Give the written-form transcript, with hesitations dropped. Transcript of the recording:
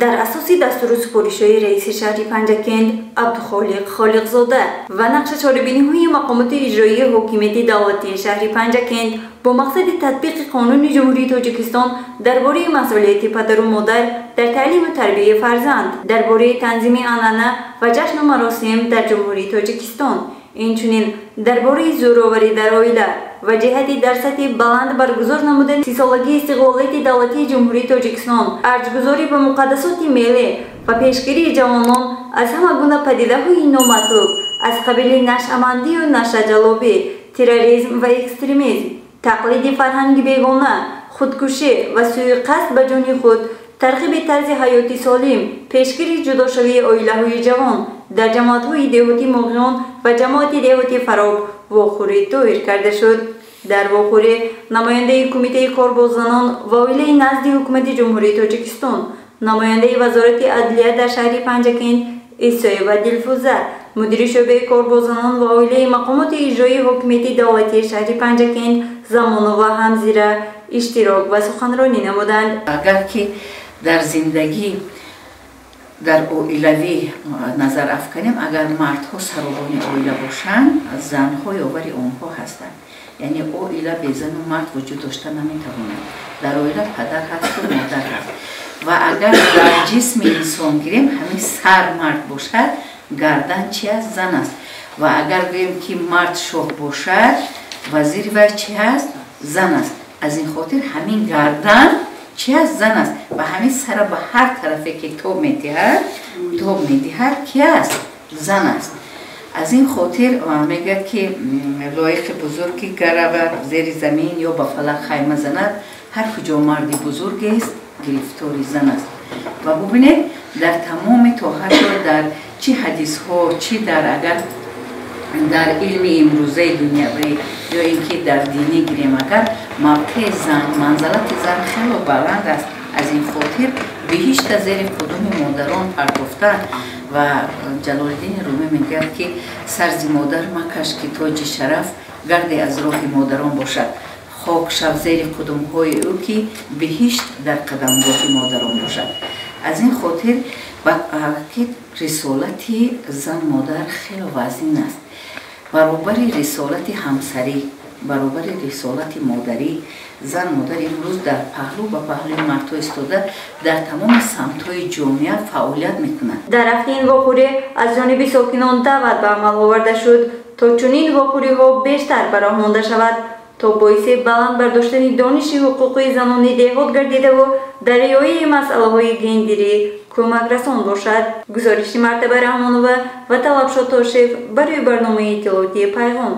Дар асоси дастуру супоришҳои раиси шаҳри Панҷакент Абдухолиқ Холиқзода ва нақша чорабиниҳои мақомоти иҷроии ҳокимияти давлатии шаҳри Панҷакент бо мақсади татбиқи қонуни Ҷумҳурии Тоҷикистон дар бораи масъулияти падару модар дар таълиму тарбияи фарзанд, дар бораи танзими анъана ва ҷашну маросим дар Ҷумҳурии Тоҷикистон, инчунин дар бораи зӯроварӣ дар оила ва ҷиҳати дар сатҳи баланд баргузор намудани 30-солагии истиқлолияти давлатии Ҷумҳурии Тоҷикистон, арҷгузорӣ ба муқаддасоти миллӣ ва пешгирии ҷавонон аз ҳама гуна падидаҳои номатлуб аз қабили нашъамандию нашъаҷалобӣ, терроризм ва экстремизм, тақлиди фарҳанги бегона, худкушӣ ва сӯиқасд ба ҷони худ, тарғиби тарзи ҳаёти солим, пешгирии ҷудошавии оилаҳои ҷавон дар ҷамоатҳои деҳоти Муғиён ва ҷамоати деҳоти Фароб вохӯрӣ доир карда шуд. Дар вохӯрӣ намояндаи Кумитаи кор бо занон ва оилаи назди Ҳукумати Ҷумҳурии Тоҷикистон, намояндаи Вазорати адлия дар шаҳри Панҷакент Исоева Дилфуза, мудири шӯъбаи кор бо занон ва оилаи мақомоти иҷроии ҳокимияти давлатии шаҳри Панҷакент Замонова Ҳамзира иштирок ва суханронӣ намуданд. Агар ки дар зиндагӣ дар оилавӣ назар афканем, агар мардҳо саровони оила бошанд, занҳо ёвари онҳо ҳастанд. Яъне оила бе зану мард вуҷуд дошта наметавонад. Дар оила падар ҳасту модар ҳаст. Ва агар дар ҷисми инсон гирем, ҳамин сар мард бошад, гардан чи аст? Зан аст. Ва агар гӯем, ки мард шоҳ бошад, вазири вай чи ҳаст? Зан аст. Аз ин хотир ҳамин гардан чи аст? Зан аст. Ва ҳамин сара ба ҳар тарафе ки тоб медиҳад, тоб медиҳад, ки аст? Зан аст. Аз ин хотир мегӯяд, ки лоиқи бузург ки гаравад зери замин ё ба фалак хайма занад, ҳар куҷо марди бузургест, гирифтори зан аст. Ва бубинед, дар тамоми то ҳатто дар чӣ ҳадисҳо, чӣ дар агар дар илми имрӯзаи дунявӣ ё ин ки дар динӣ гирем, агар мавқеи зан, манзалати зан хело баланд аст. Аз ин хотир биҳишта зери қудуми модарон партофтанд. Ва Ҷалолиддини Румӣ мегӯяд, ки сарзи модар макаш, ки тоҷи шараф гарде аз роҳи модарон бошад, хок шав зери қудумҳои ӯ, ки биҳишт дар қадамгоҳи модарон бошад. Аз ин хотир ки рисолати зан модар хело вазнин аст. Баробари рисолати ҳамсарӣ, баробари рисолати модарӣ, зан модар имрӯз дар паҳлӯ ба паҳлӯи мардҳо истода, дар тамоми самтҳои ҷомеа фаъолият мекунад. Дар рафти ин вохӯрӣ аз ҷониби сокинон даъват ба амал оварда шуд, то чунин вохӯриҳо бештар ба роҳ монда шавад, то боиси баланд бардоштани дониши ҳуқуқии занони деҳот гардидаву дар риояи масъалаҳои гендерӣ кӯмакрасон бошад. Гузориши Мартаба Раҳмонова ва Талабшо Тошев барои барномаи иттилоотии Пайғом.